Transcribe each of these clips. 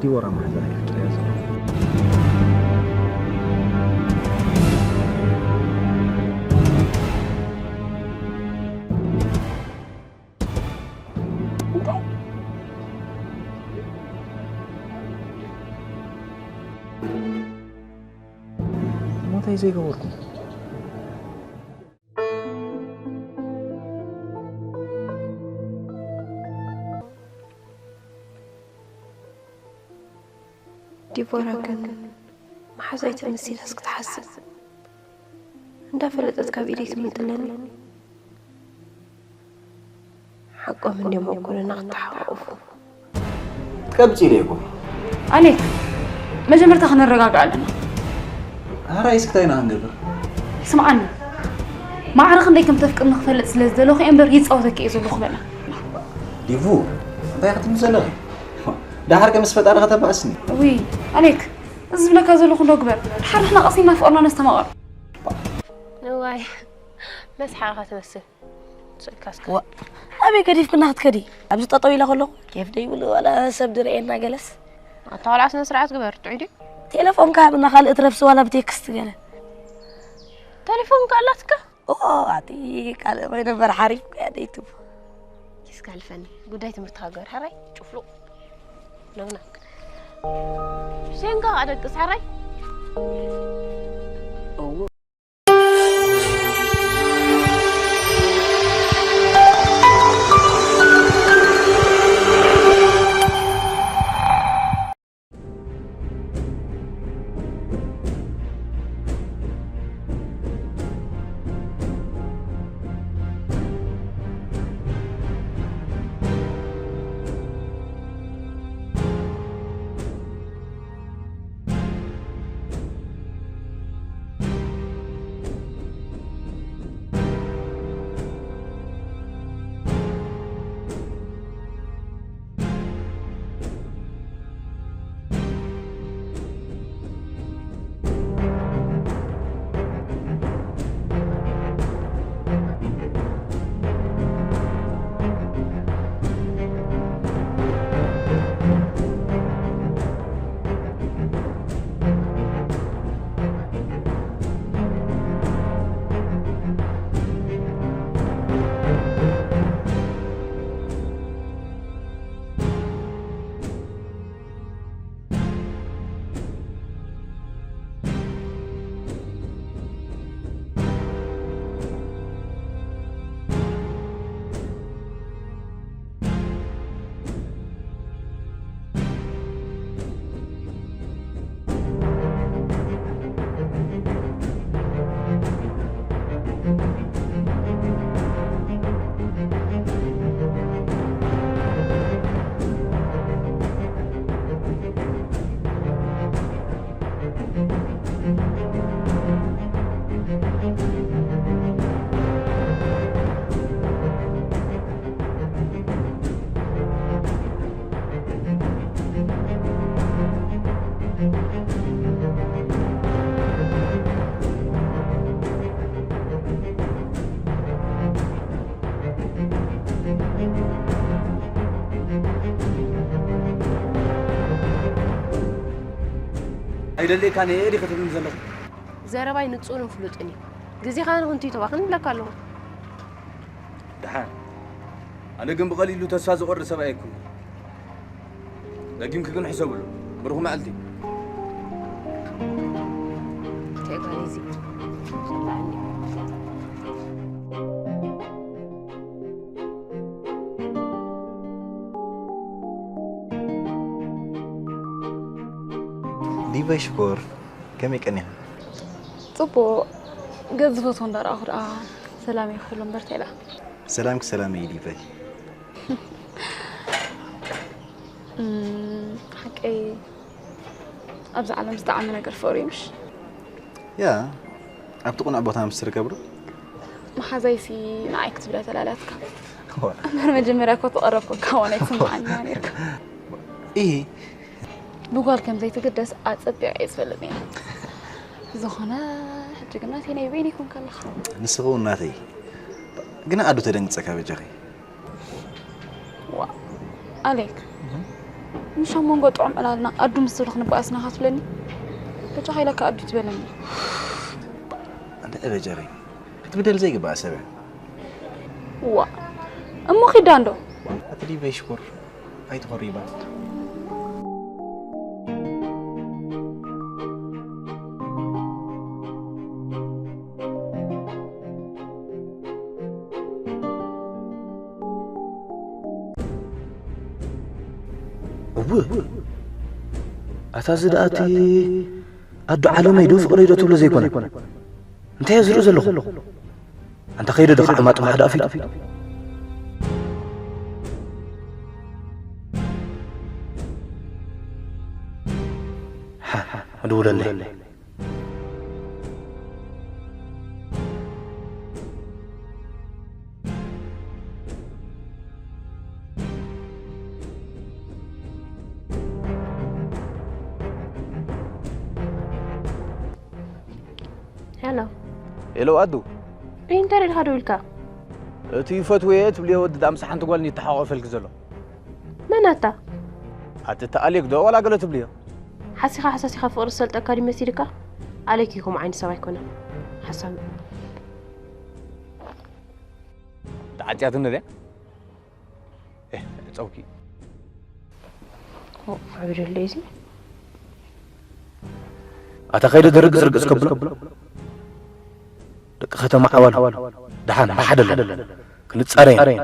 ዲቦራ ማሕዛ እያ ትጽልያ ዘላ። ሞታይ ዘይገበርኩ። ዲቦራ ግን መሓዛይ ተመሲላስ ክትሓስብ እንዳፈለጠት ካብ ኢደይ ትምንጥለኒ። ሓቆም እንድዮም ኣኮለና ክተሓቋቑፉ። ትቀብጺ ኢለ እኮ። ኣሌክ፣ መጀመርታ ክንረጋጋእ ኣለና። ሐራይ እስክታ ኢና ክንገብር። ስምዓኒ፣ ማዕረ ክንደይ ከም ተፍቅርኒ ክፈልጥ ስለ ዝደለኹ እየ እምበር ይጻወተኪ እየ ዘለኹ በላ። ዲቡ፣ እንታይ ክትብሊ ዘለኺ? ደሓር ከ ምስ ፈጣሪ ከተባእስኒ። ውይ ኣሌክ፣ እዚ ዝብለካ ዘለኹ እንዶ ግበር። ደሓር ንሕና ቀሲና ፍቕርና ነስተማቕር። እዋይ መስሓቕኻ ትመስል። ስልካ እስከ ዋ ኣበይ ገዲፍክና ክትከዲ? ኣብዚ ጠጠው ኢለ ከለኹ ኬፍ ደይብሉ ዋላ ሰብ ድርእየና ገለስ። ኣታ ቆልዓ ስነ ስርዓት ግበር። ጥዑይ ድዩ? ቴሌፎንካ ሃብና ካልእ ትረፍሲ ዋላ ብቴክስት ገለ። ቴሌፎንካ ኣላትካ? ኦ ኣቲ ካልእ ወይ ነበር ሓሪፍ ከያ ደይቱ። ኪስካ ኣልፈኒ። ጉዳይ ትምህርትካ ግበር። ሕራይ ጭፍሉቕ። ነግና ሸንካ ኣደቅስ ሕራይ። ኣይደልየካን እየ ዲኺ ትብልኒ ዘለኺ? ዘረባይ ንጹርን ፍሉጥን እዩ። ግዜኻ ንኽንቱይ ተባኽን እብለካ ኣለኹ። ደሓን። ኣነ ግን ብቐሊሉ ተስፋ ዝቖርጽ ሰብ ኣይኩን። ደጊምኪ ግን ሕሰብሉ። ብሩኽ መዓልቲ። እንታይ ጓል እዚ? ዲበይ ሽኮር፣ ከመይ ቀኒኻ? ጽቡቕ። ገጽ ዝፈትዎ እንዳረኣኹ ደኣ ሰላም ይኽሎ እምበር ተላ። ሰላምኪ ሰላም እዩ ዲበይ። እም፣ ሓቀይ ኣብዚ ዓለም ዝጠዓመ ነገር ፍቕሪ እዩ ምሽ? ያ፣ ኣብቲ ቁኑዕ ቦታ ምስ ትርከብ ዶ? መሓዛይሲ ንዓይ ክትብላ ተላልያትካ። ዋ። እምበር መጀመርያ እኮ ተቐረብኩካ ዋላ ይስምዓኒ ነይርካ። ኢሂ። ብጓል ከም ዘይትግደስ ኣጸቢቐ እየ ዝፈልጥ ነይረ። ዝኾነ ሕጂ ግን ናተይ ናይ በይነይ ኮንካ ኣለኻ። ንስኺ እውን ናተይ። ግን ኣዱ ተደንግጸካ በጃኺ። ዋ ኣሌክ ምሽ ኣብ መንጎ ጥዑም ዕላልና ኣዱ ምስ ትብሊ ክንበኣስና ኢኻ ትብለኒ? በጃኻ ኢለካ ኣዱ ትበለኒ። ኣንተ ዕበጀሪ ክትብደል ዘይግባእ ሰብ እያ። ዋ እሞ ኺዳ እንዶ። ኣቲ ዲበይ ሽኮር ኣይትኾሪ ይባል። እው ኣታ እዚ ደኣ እቲ ኣዱ ዓለመይ ዶ ፍቕረይ ዶ ትብሎ ዘይኮነ? እንታይ እየ ዝርኢ ዘለኹ? ኣንታ ከይደ ዶ ከዓ ማጥማዕ ደኣ ፊቱ? ሓ፣ ሓ፣ ድውለለይ። ሄሎ ሄሎ ኣዱ፣ እንታይ ደልካ ደው ኢልካ? እቲ ይፈትወየ ትብልዮ ወዲ ዳኣ ምስ ሓንቲ ጓል ይተሓቋፈልክ ዘሎ። መን ኣታ? ኣቲ እቲ ኣሌክ ዶ ዋላ ገለ ትብልዮ? ሓሲኻ ሓሳሲኻ ፍቕሪ ዝሰልጠካ ድዩ መሲልካ? ኣሌክ እዩ ከምኡ ዓይነት ሰብ ኣይኮነን። ሓሳዊ። ተዓጽያትኒ ድያ? ጸውኪ ዓብደለይ እዚ ኣታ ከይደ ደርግጽ ርግጽ ከብሎ ደቂ ከተማ ዓዋሉ ደሓን ብሓደ ኣለና ክንጻረይ ኢና።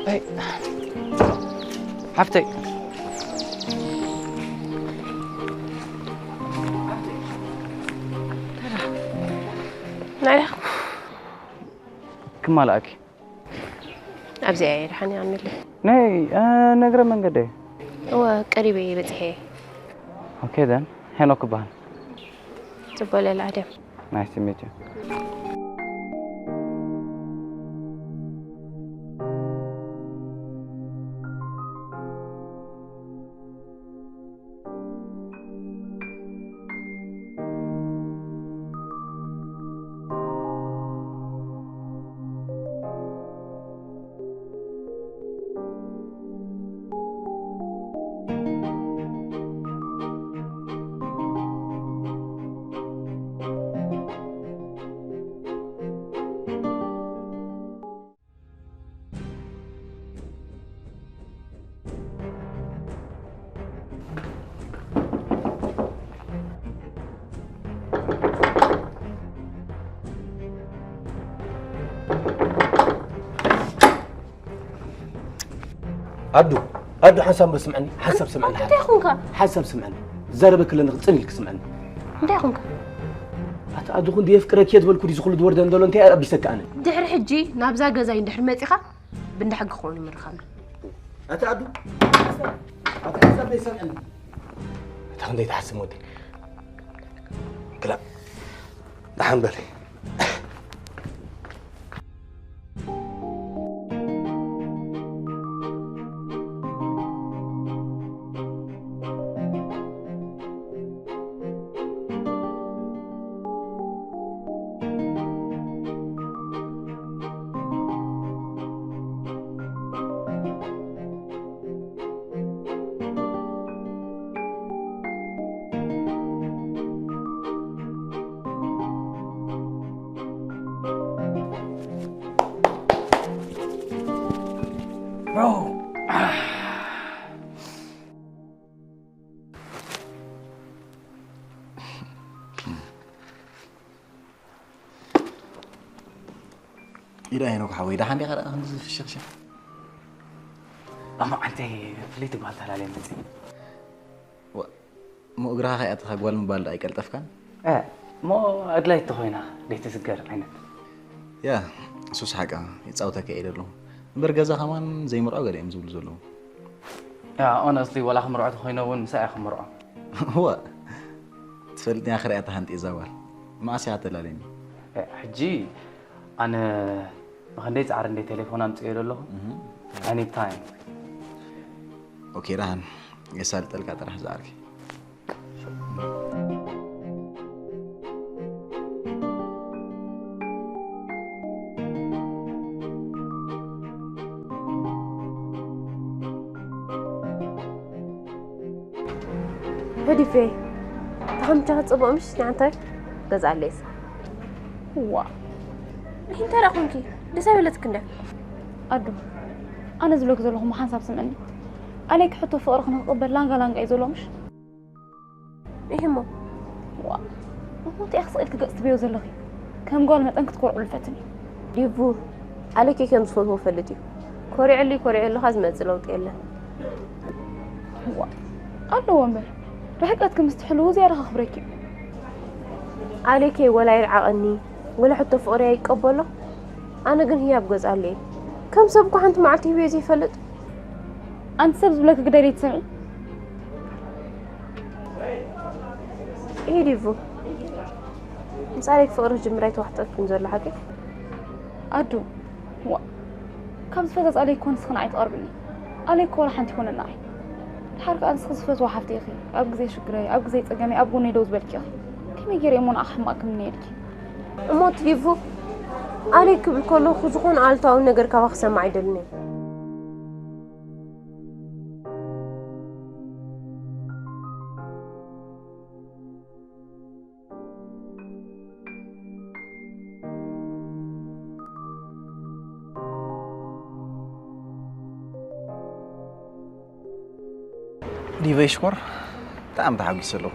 ኣይ ሓፍተይ ናይ ክማልኣኪ ኣብዚኣ እየ ድሓን ይኣምነለይ። ነይ ነግረ መንገደ እወ ቀሪበ እየ በፂሐ እየ። ኦኬ ደን ሄኖክ ይበሃል። ፅቡቅ ለላ ኣድያም ናይስ ቱ ሚት ዩ። ኣዱ ኣዱ ሓንሳብ እምበር ስምዐኒ ሓንሳብ ስምዐኒ እንታይ ኹንካ? ሓንሳብ ስምዐኒ ዘረበ ክለኒ ክፅን ኢልክ ስምዐኒ እንታይ ኹንካ? ኣቲ ኣዱ ኩን ድየ ፍቅረክ እየ ዝበልኩ ድዩ ዝኩሉ ዝወርደ እንደሎ እንታይ ኣቢሰካ ኣነ ድሕሪ ሕጂ ናብዛ ገዛይ እንድሕር መፂኻ ብእንዳ ሕጊ ክኾኑ ምርኻብና ኣቲ ኣዱ ኣቲ ሓንሳብ ዘይሰምዐኒ እታ ክንደይ ትሓስም ወደይ ክላ ደሓን በለይ ኢዳ ሄኖክ ሓወይ ደሓን ዲኻ ደኣ ከምዚ ዝፍሽኽሽኽ እሞ ዓንተይ ፍልይቲ ጓል ተላለየ መፅእ እሞ እግርኻ ከይኣተኻ ጓል ምባል ደኣ ኣይቀልጠፍካን እሞ ኣድላይት ተኾይና ዘይትስገር ዓይነት ያ ሱስ ሓቃ ይፃውተካ እየ ደለኹ እምበር ገዛ ከማን ዘይምርዖ ገለ እዮም ዝብሉ ዘለዉ። ያ ኦነስትሊ ዋላ ክምርዖ ተኮይነ እውን ምሳይ እያ ክምርዖ። እዋ ትፈልጥያ ክሪኣታ ሃንጢ እዛ ጓል መኣስ እያ ተላለኒ። ሕጂ ኣነ ብክንደይ ፃዕሪ እንደ ቴሌፎን ኣምፅዮ ዘለኹ። I need time. ኦኬ ራሃን የሳልጠልካ ጥራሕ ዝዓርከይ። ህዲፌ ተኸምቻ ጽቡቕ ምሽ ንዓንታይ ገዛለይስ ዋ እንታይ ደኣ ኮንኪ ደስ ኣይበለትክ እንደ ኣዱ ኣነ ዝብለክ ዘለኹ ሓንሳብ ስምዕኒ ኣሌክ ሕቶ ፍቕሪ ክንቅበል ላንጋ ላንጋ እዩ ዘሎ ምሽ ይህሞ ዋ እሞ እንታይ ክስእል ክገጽ ትበዮ ዘለኺ ከም ጓል መጠን ክትኮርዕሉ ፈትኒ ዲቡ ኣሌክ ከም ዝፈትዎ ፈልጥ እዩ ኮሪዕሉ ኮሪዕሉኻ ዝመጽእ ለውጢ የለን ዋ ኣለዎ እምበር ርሕቀትኪ ምስ ትሕልዉ ዝያዳ ከኽብረኪ እዩ ኣሌከይ ወላ ይርዓቐኒ ወላ ሕቶ ፍቕሪ ኣይቀበሎ ኣነ ግን ህያብ ገዝኣለይ ከም ሰብ እኳ ሓንቲ መዓልቲ ሂበዮ ዘይፈልጥ ኣንቲ ሰብ ዝብለኪ ግደሪ ትሰምዒ ኢሂ ዲቡ ምስ ኣሌክ ፍቕሪ ክጅምር ኣይተዋሕጠልክን ዘሎ ሓቂ ኣዱ ዋ ካብ ዝፈተት ኣሌክ ኮን ንስኽን ኣይትቐርብኒ ኣሌክ ኮላ ሓንቲ ይኮነና ኣይ ድሓር ከዓ ንስኺ ዝፈትዋ ሓፍቲ ኢኺ ኣብ ግዜ ሽግረይ ኣብ ግዜ ፀገመይ ኣብ ጎነይ ደው ዝበልኪ ኢኺ ከመይ ገይረ እሞ ንኣኻ ሕማቕ ክምነየልኪ እሞ ትዲቡ ኣሌክ ክብል ከለኹ ዝኾነ ኣሉታዊ ነገር ካባኺ ክሰምዕ ኣይደልን እየ ዲቨይ ሽኮር ብጣዕሚ ተሓጒሰ ኣለኹ።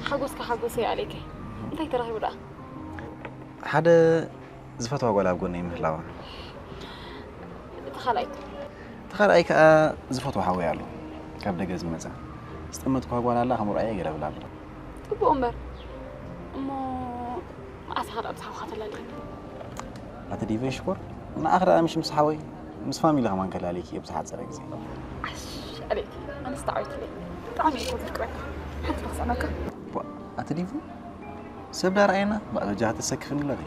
ሓጎስካ ሓጎሰይ ኣሌከይ። እንታይ ተራኺቡ ደኣ? ሓደ ዝፈትዋ ጓል ኣብ ጎነይ ምህላዋ። እቲ ካልኣይ? እቲ ካልኣይ ከኣ ዝፈትዎ ሓወይ ኣሎ ካብ ደገ ዝመጸ። ዝጠመትኳ ጓል ኣላ ከምርኣየ ገለ ብላ ኣሎ። ጽቡቕ እምበር እሞ መዓስ ኢኻ ደኣ ምስ ሓውኻ ተላሊኽኒ? ኣቲ ዲቨይ ሽኮር ንኣኽ ደኣ ምሽ ምስ ሓወይ ምስ ፋሚሊ ከማን ከላሊኪ እየ ብዝሓጸረ ግዜ። ዓሽ ኣሌክ ኣነስ ተዓዊትለይ ብጣዕሚ እየ እኮ ዘፍቅረካ ሓንቲ ክስዕመካ። ኣቲ ዲቭ ሰብ ዳ ረኣየና ባእ በጃኻ ተሰክፍኒ ኣለኺ።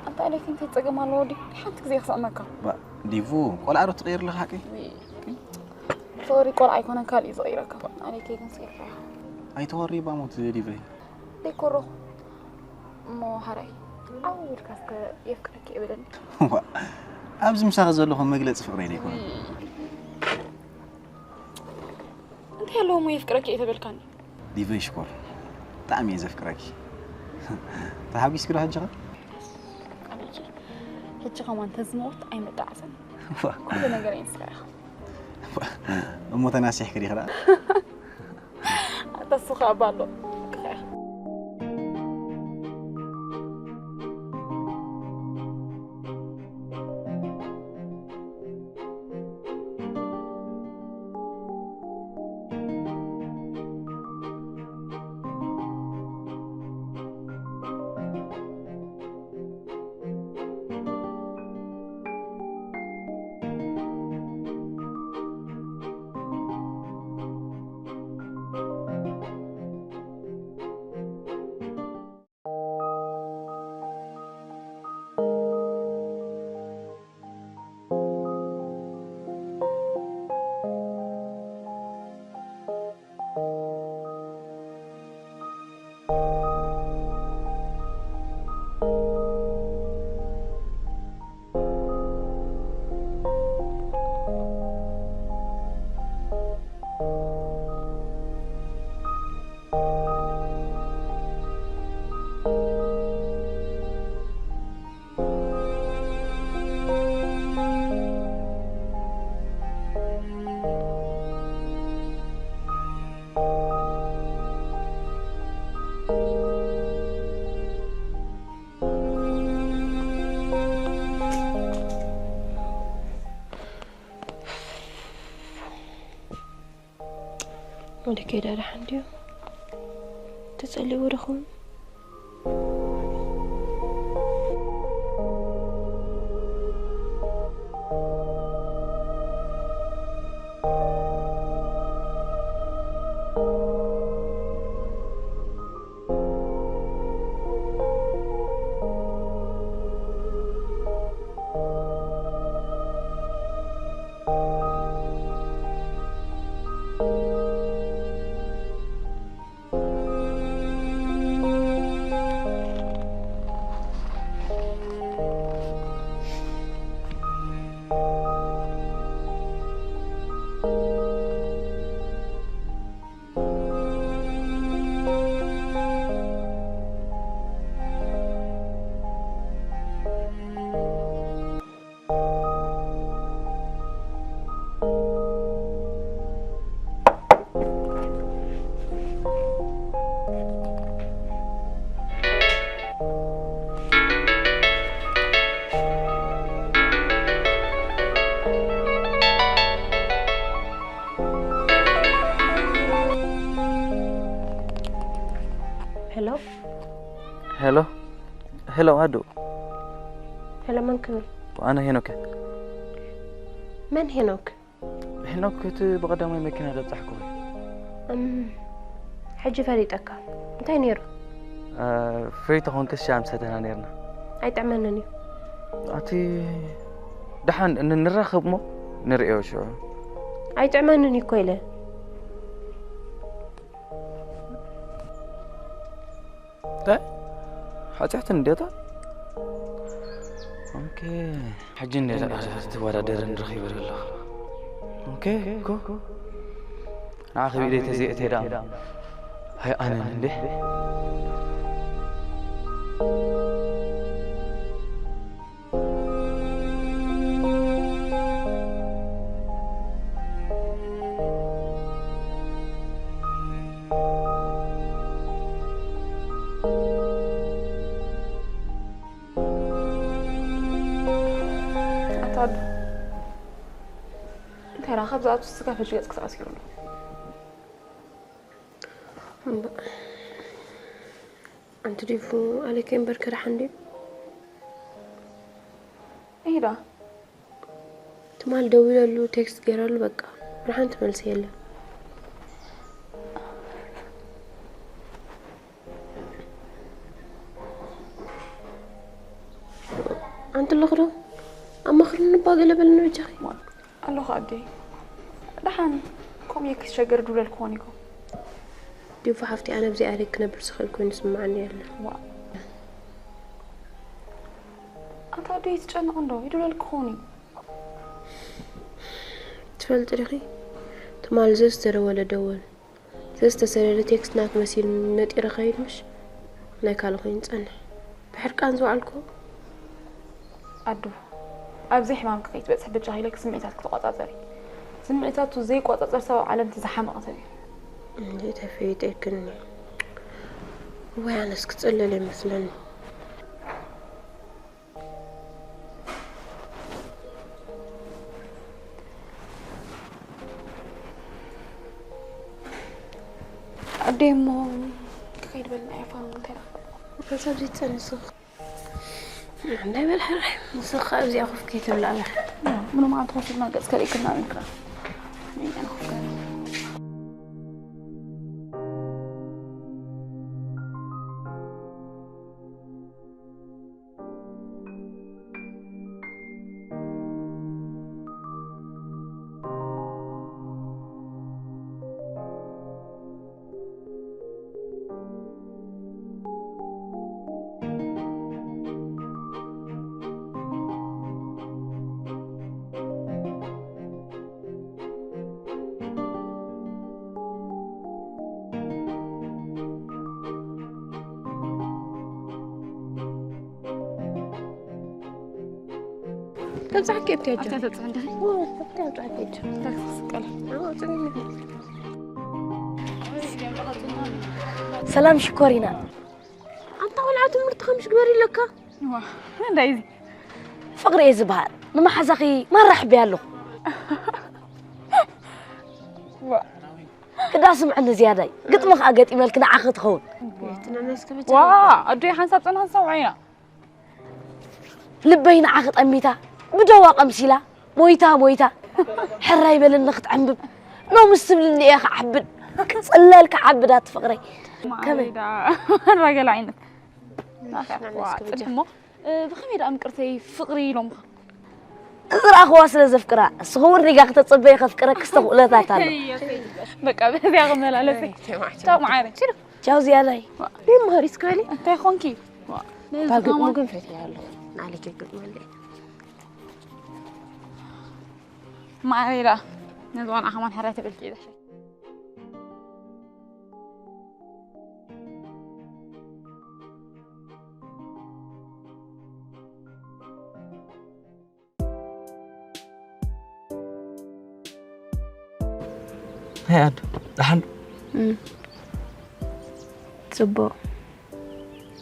ኣንታ ኣሌክ እንታይ ጸገም ኣለዎ ድዩ ሓንቲ ግዜ ክስዕመካ። ዲቭ ቆልዓ ዶ ትቕይር ኣለኻ ሓቀይ? ፍቕሪ ቆልዓ ኣይኮነን ካልእ እዩ ዝቕይረካ። ኣሌክ ግን ስኢልካ ኢኻ። ኣይተወሪ ባሞት ዲቨይ። ደይኮረኹ እሞ ሓራይ ዓው ኢልካ እስከ የፍቅረኪ እየ በለኒ። ዋ ኣብዚ ምሳኺ ዘለኹ መግለፂ ፍቕረይ ደይኮነ። እንታይ ኣለዎ እሞ የፍቅረኪ እየ ተበልካኒ? ዲቨይ ሽኮር ብጣዕሚ እየ ዘፍቅረኪ። ተሓጒስኪ ዶ ሕጂ ኸ? ሕጂ ከማን ተዝመወት ኣይመጣዓሰን ኩሉ ነገር እየ ንስኻ ኢኻ። እሞ ተናሲሕኪ ዲኺ ደኣ? ኣታ እሱ ኸኣ ባሎ። ወዲ ከይዳ ደሓን ድዩ? ተጸሊእዎ ዶ ኸውን? ሄሎ። ሄሎ። ሄሎ ኣዱ። ሄሎ፣ መን ክብል? ኣነ ሄኖክ። መን ሄኖክ? ሄኖክ፣ እቲ ብቐዳማይ መኪና ዘብጻሕኩ። እም፣ ሕጂ ፈሊጠካ። እንታይ ነይሩ? እ፣ ፍረይቲ ኾንክስ ሻሂ ምሰተና ነይርና። ኣይጥዕመንን እዩ። ኣቲ ደሓን ን-፣ ንራኸብ እሞ ንርእዮ ሽዑ። ኣይጥዕመንን እዩ እኮ ኢለ። እንታይ? ሓጢኣት እንዴታ? ኦኬ። ሕጂ እንዴታ ትወዳደር ንረኺበ ዘለኹ። ኦኬ፣ እኮ። ንዓ ከቢደ ተዘይእተ ደኣ። ሃይ ኣነን እንዴ? ኣታ ኣዱ፣ እንታይ ደኣ፣ ካብ ዝኣቱ ስጋ ፈሽ ገጽ ክሳዕ ኣስኪሩ ኣሎ። እምባ-፣ ኣንቲ ዲፉ ኣሌክ እምበር ከደሓን ድዩ? ኢዳ። ትማል ደዊለሉ፣ ቴክስት ገይረሉ፣ በቃ፣ ወላ ሓንቲ መልሲ የለን። ኣንቲ ኣለኹ ዶ? ኣማኽርኒ እባ ገለ በልኒ በጃኺ። ኣለኹ ኣደይ። ደሓን ከምኡ እየ ክሸገር ድውለል ክኾን ኢኹ። ዲፉ ሓፍቲ፣ ኣነ ብዘይ ኣደይ ክነብር ዝኽእል ኮይኑ ዝስምዓኒ የለን። ዋ። ኣንታ ኣደይ ትጨነቕ እንዶ ይድውለል ክኾን እዩ። ትፈልጢ ዲኺ? ትማል ዘዝተደወለ ደወል፣ ዘዝተሰደደ ቴክስት ናት መሲሉ ነጢረ ከይድ ምሽ ናይ ካልእ ኮይኑ ጸንሕ። ብሕርቃን ዝወዓልኩ። ኣዱ፣ ኣብዚ ሕማምኪ ከይትበጽሒ በጃኺ ኢለኪ ስምዒታትኪ ተቆጻጸሪ። ስምዒታቱ ዘይቆጻጸር ሰብ ኣብ ዓለም እቲ ዝሓመቐ ሰብ እዩ። እንዴ ተፈይጠክኒ። ወይ ኣነስ ክጽለል ይመስለኒ። ኣደይ እሞ ክኸይድ በልና እየ ፋም እንታይ ረኽበልኩ? ከሳብ ዘይትጸንስኽ። እንታይ በል ሕራይ፣ ንስኻ ኣብዚኣ ኮፍ ከይትብል ኣለኻ። ምንም ኣንተ ኮፍ ኢልና ገጽ ከርእየክና ኢልካ። ተብጻሕኪ እብቲ ኣጆ። ኣብታ ተብጽሕ እንዲኺ? ወ-፣ ኣብታ ተብጻሕኪ ኣጆ። ታክሲ ስቀል። ኣዎ፣ ጽግሚ። ሰላም ሽኮሪና። ኣንታ ቆልዓ ትምህርቲ ከምሽ ግበር ኢለካ። ዋ፣ እንታይ እዚ? ፍቕሪ እየ ዝበሃል። ንመሓዛኺ ማራ ሕበያ ኣለኹ። ዋ። ክዳ ስምዕኒ ዝያዳይ። ግጥሚ ከኣ ገጢመልኪ ንዓኺ ትኸውን። ዋ፣ ኣዶይ ሓንሳብ ጽንሕ ሰውዓይና። ልበይ ንዓኺ ጠሚታ፣ ብደዋ ቀምሲላ፣ ሞይታ፣ ሞይታ። ሕራይ በለኒ ክትዕንብብ። ሎምስ ትብልኒ እየ ክዓብድ። ክጽለል ክዓብድ ኣቲ ፍቕረይ። ከመይ? ማዕበይ ደኣ፣ ኣራ ገለ ዓይነት። ናኻ፣ ዋ፣ ጽንሕ እሞ፣ እ፣ ብኸመይ ደኣ ምቅርተይ ፍቕሪ ኢሎምኻ? ዝረኣኽዋ ስለ ዘፍቅራ፣ ንስኺ እውን ሪጋ ክተጸበየ ከፍቅረክስ ተኽእሎታት ኣሎ። በቃ፣ በዚኣ ክመላለስ። ቻው፣ ማዕረ። ቻው፣ ዝያዳይ። ደይ መሃሪስ ክበሊ? እንታይ ኾንኪ? ዋ፣ ነዚ እታ ግጥሙ ከማን ግን ፈትያ ኣለኹ። ንዓለች ግጥሙ ኣለይ። ማዕረ ኢላ። ነዚ ቆልዓ ከማን ሕራይ ተበልኪ እዩ ዝሕሸ። ሃይ ኣዱ፣ ደሓን ዶ? ጽቡቕ።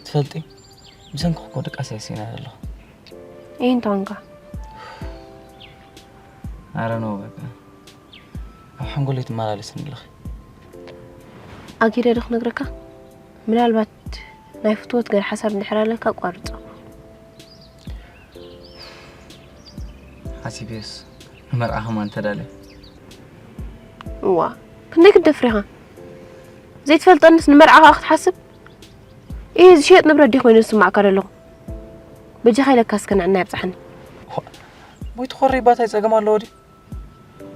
ትፈልጢ፣ ብሰንኪ እኮ ድቃስ የሲና ዘለኹ። ይህን ተንካ ኣረ ነው በቃ፣ ኣብ ሓንጎለይ ትመላለስኒ ኣለኺ። ኣጊደ ዶ ክነግረካ? ምናልባት ናይ ፍትወት ገለ ሓሳብ እንድሕር ኣለካ ኣቋርጾ። ሓሲበስ ንመርዓ ከማን ተዳለ። እዋ፣ ክንደይ ክትደፍር ኢኻ? ዘይትፈልጠንስ ንመርዓ ከዓ ክትሓስብ? ይህ ዝሸየጥ ንብረት ዲ ኮይኑ ዝስማዕካ ዘለኹ? በጃኻ ኢለካ እስከ ንዕና የብፅሓኒ። ወይ ትኾሪ ባታይ ጸገም ኣለዎ ድዩ?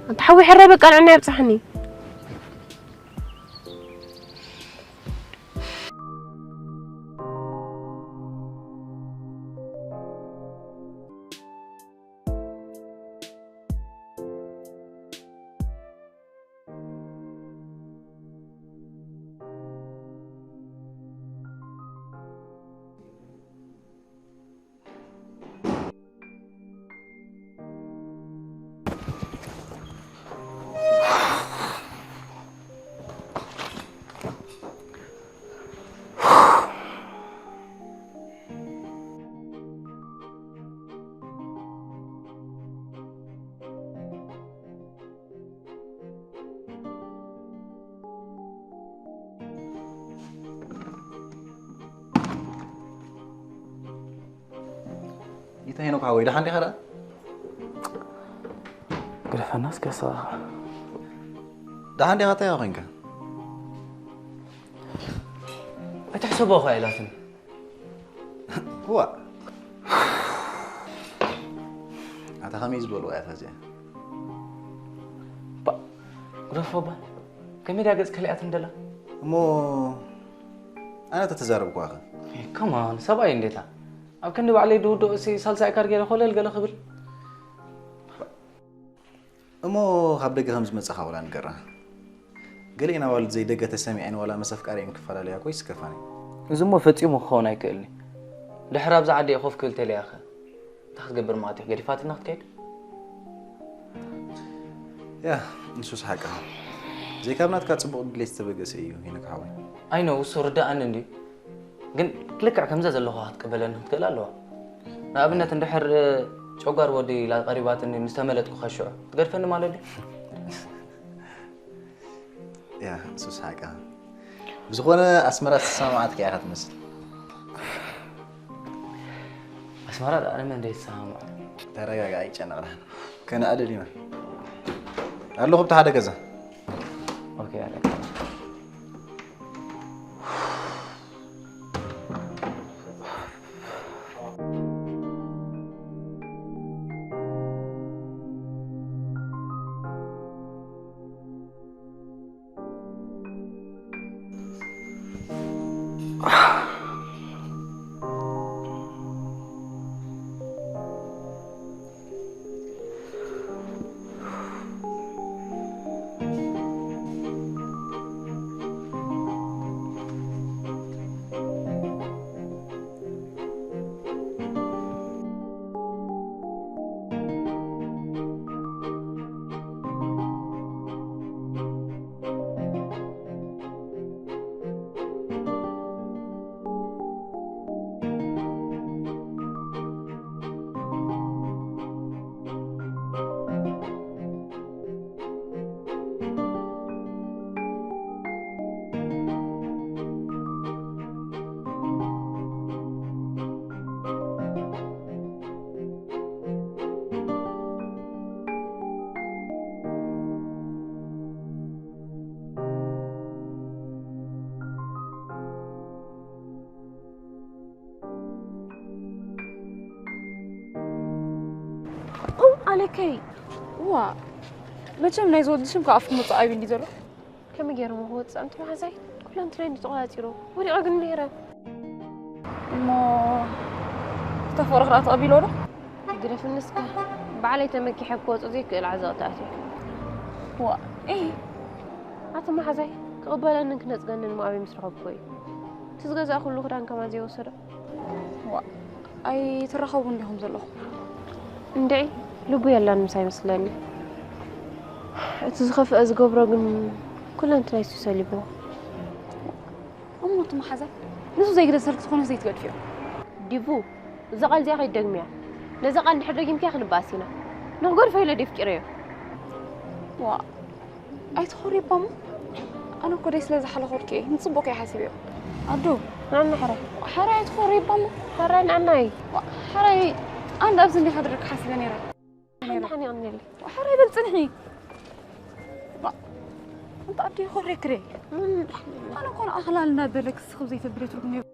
ኣንታ ሓወይ ሕራይ በቃ ንዕና የብፅሓኒ። ይታ ሄኖክ ሓወይ ደሓን ዲኻ ደኣ? ግደፈና እስከ ሰባኻ። ደሓን ዲኻ እንታይ ኮንካ? ኣይትሕሰቦ እኳ ኢላትኒ። እዋ ኣታ ከመይ ዝበልዋ እያ እዚኣ? ግደፎ ባ ከመይ ድያ ገጽ ከሊኣት እንደላ? እሞ ኣነ ተተዛረብኩዋ ኸ? ከማን ሰብኣይ እንዴታ ኣብ ክንዲ ባዕለይ ድውድኦ እሲ ሳልሳይ ካር ገይረ ኮለል ገለ ክብል እሞ ካብ ደገ ከም ዝመጻኻ ወላ ንገራ። ገሊኤን ኣዋልድ ዘይደገ ተሰሚዐን ዋላ ምስ ኣፍቃሪኤን ክፈላለያ እኮ ይስከፋን እየን። እዚ እሞ ፈጺሙ ክኸውን ኣይክእልን እዩ። ድሕር ኣብዛ ዓዲ እየ ኮፍ ክብል ተልያ ኸ እንታይ ክትገብር ማለት እዩ? ገዲፋትና ክትከይድ? ያ ንሱስ ሓቅኻ። ዘይካብ ናትካ ጽቡቕ ድሌት ዝተበገሰ እዩ ሄኖክ ሓወይ። ኣይኖ እሱ ርዳእኒ እንድዩ። ግን ልክዕ ከምዛ ዘለኹ ክትቅበለኒ ክትክእል ኣለዋ። ንኣብነት እንድሕር ጨጓር ወዲ ኢላ ቀሪባትኒ ምስ ተመለጥኩ ከሽዑ ትገድፈኒ ማለት ድዩ? ያ ንሱስ ሓቅኻ። ብዝኾነ ኣስመራ ዝተሰማማዓትካ ኢኻ ትመስል። ኣስመራ ደኣ ንመን ደይትሰማማዕ? ተረጋጋ ኣይጨነቕ ደሓን። ከነኣልል ኢና። ኣለኹ ብቲ ሓደ ገዛ። ኦኬ ኣለካ። ኣለከይ ዋ መቸም ናይ ዝወዲ ሽም ካብ ኣፍኩም ወፃእ ኣይብል ዘሎ። ከመይ ገይሮሞ ክወፅእ ኣንቲ መሓዛይ? ኩለንትናይ እንዲ ተቆፃፂሩ ወዲቐ ግን ነይረ። እሞ ተፈቕሮ ክኣ ተቐቢሎ ዶ? ግደፍኒ እስከ። ባዕለይ ተመኪሐ ክወፅእ ዘይክእል ዓዘቕቲ ኣትየ። ዋ፣ ኤህ፣ ኣቲ መሓዛይ ክቕበለንን ክነጽገንን ሞኣበይ ምስ ረኸብኩዎ እዩ። እቲ ዝገዛእኩሉ ክዳን ከማን ዘይወሰዶ። ዋ፣ ኣይትራኸቡን ዲኹም ዘለኹም? እንድዒ፣ ልቡ የላን ምሳይ ይመስለኒ። እቲ ዝኸፍአ ዝገብሮ ግን ኩለንትናይ እዩ ሰሊብዎ። እሞ እቲ መሓዛይ ንሱ ዘይግደሰልኪ ዝኾነ ዘይትገድፍዮ። ዲቡ፣ እዛ ቃል እዚኣ ከይትደግምያ። ነዛ ቃል እንድሕር ደጊምክያ ክንበኣስ ኢና። ንኽገድፎ ኢለ ድየ ኣፍቂረዮ? ዋ፣ ኣይትኾሪ እባ እሞ። ኣነ እኮ ደይ ስለ ዝሓለኾልኪ እየ። ንጽቡቕ እየ ሓሲበዮ። ኣዱ፣ ንዓና ሕራይ። ሕራይ ኣይትኾሪ እባ እሞ። ሕራይ ንዓና እዩ። ዋ፣ ሕራይ ኣንድ ኣብዚ እንዲኻ ድረክ ሓሲበ ነይረ። ሓንቲ ሓኒቐኒ ኣለይ። ዋ፣ ሕራይ በል ጽንሒ። ዋ፣ እንተ ኣዱ ይኾሪ ክሬ። ምን ኣነ እኮ ንኣኽላል እናበለ ክስኽብ ዘይተብለ ትርጉም የብሉን።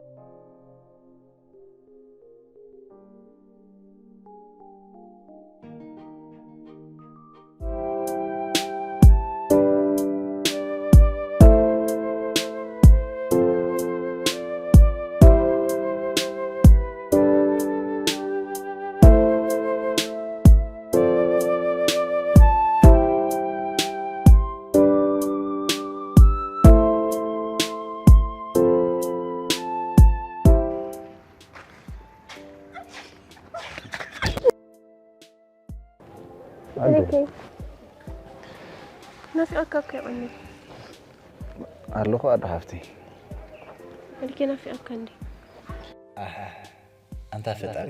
ኣዱ። ኦኬ። ናፊቐካ እኮ ይቐንል። ኣለኹ ኣዱ ሓፍቲ። ኣልኬ ናፊቐካ እንዴ? ኣሃ፣ ኣንታ ፈጣሪ፣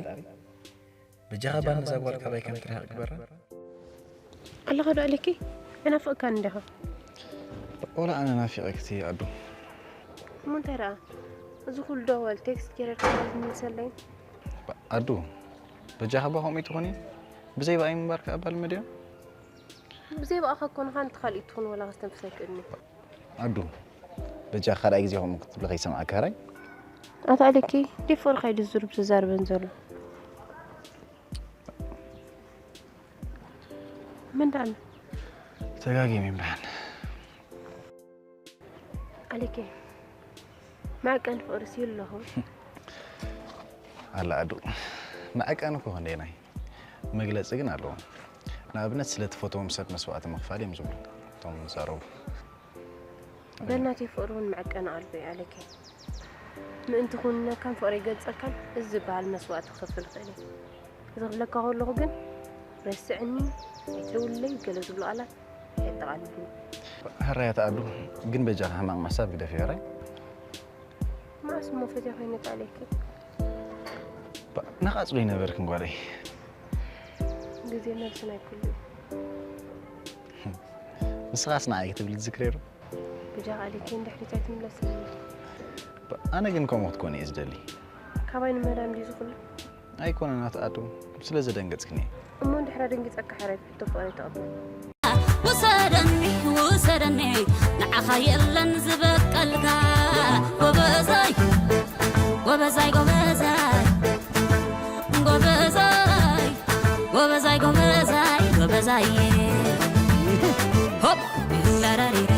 በጃኻ ባን ነዛ ጓል ካባይ ከም ትርሕቕ ግበራ። ኣለኻ ዶ ኣልኬ? ኣይናፍቐካን እንዲኻ? ወላ ኣነ ናፊቐክቲ ኣዱ። እሞ እንታይ ደኣ? እዚ ኩሉ ደወል ቴክስት ጌረልካ ዝምልሰለይ? ኣዱ፣ በጃኻ ባ ከምኡ ትኾኒ? ብዘይ ብኣይ ምንባር ከኣ ባል መድዮ? ብዘይ ብኣኻ እኮ ንኻ ነቲ ካልእ ትኹን ወላ ከስተንፍስ ኣይክእልን እዩ። ኣዱ፣ በጃኻ ካልኣይ ግዜ ከምኡ ክትብሊ ከይሰምዓካ ሕራይ። ኣታ ኣሌኪ፣ ዲብ ፍቕርኻ ኢዩ ዝዝሩብ ዝዛረበን ዘሎ። መን ደኣ ኣሎ? ተጋጊመ እምበኣር። ኣሌኪ፣ መዐቀኒ ፍቕሪ ስዩ ኣለኹ። ኣላ ኣዱ፣ መዐቀኒ እኮ ክንደየናይ፣ መግለጺ ግን ኣለዎ። ንኣብነት፣ ስለ ትፈትዎም ሰብ መስዋእቲ ምኽፋል እዮም ዝብሉ እቶም ዝዛረቡ። በናተይ ፍቕሪ እውን መዐቀኒ ኣልቦ እዩ ኣሌኪ። ምእንቲ ክውንነካን ፍቕሪ ይገልጸልካን እዚ ዝበሃል መስዋእቲ ክኸፍል እኽእል እየ። እዚ ክብለካ ከለኹ ግን፣ ረስዕኒ፣ ኣይትደውልለይ ገለ ዝብሉ ቃላት ኣየጠቓልልን። ሕራይ ኣታ ኣዱ፣ ግን በጃኻ ሕማቕ ምሕሳብ ግደፍዮ ሕራይ። መዓስ እሞ ፈትየ ኮይነ ኣሌኪ? ባ-፣ ንቓጽሎ ይነበርክን ጓለይ። ግዜ መልሲ ናይ ኩሉ እዩ። ንስኻስ ንዓይ ክትብል ትዝክሬ ዶ? በጃኻ ኣሌኪ ንድሕሪት ኣይትምለስን። ባ-፣ ኣነ ግን ከምኡ ክትኮን እየ ዝደሊ። ካባይ ንምህዳም ድዩ ዝኹሉ? ኣይኮነን ኣቲ ኣዱ፣ ስለ ዘደንገጽክኒ። እሞ እንድሕር ኣደንጊጸካ ሕራይ፣ ሕቶ ፍቕረይ ተቐበል። ውሰደኒ፣ ውሰደኒ፣ ንዓኻ የለን ዝበቀልካ። ጎበዛይ፣ ጎበዛይ፣ ጎበዛይ፣ ጎበዛይ፣ ጎበዛይ፣ ጎበዛይ፣ ጎበዛይ፣ ጎበዛይ። ሆፕ! ላላሊላ፣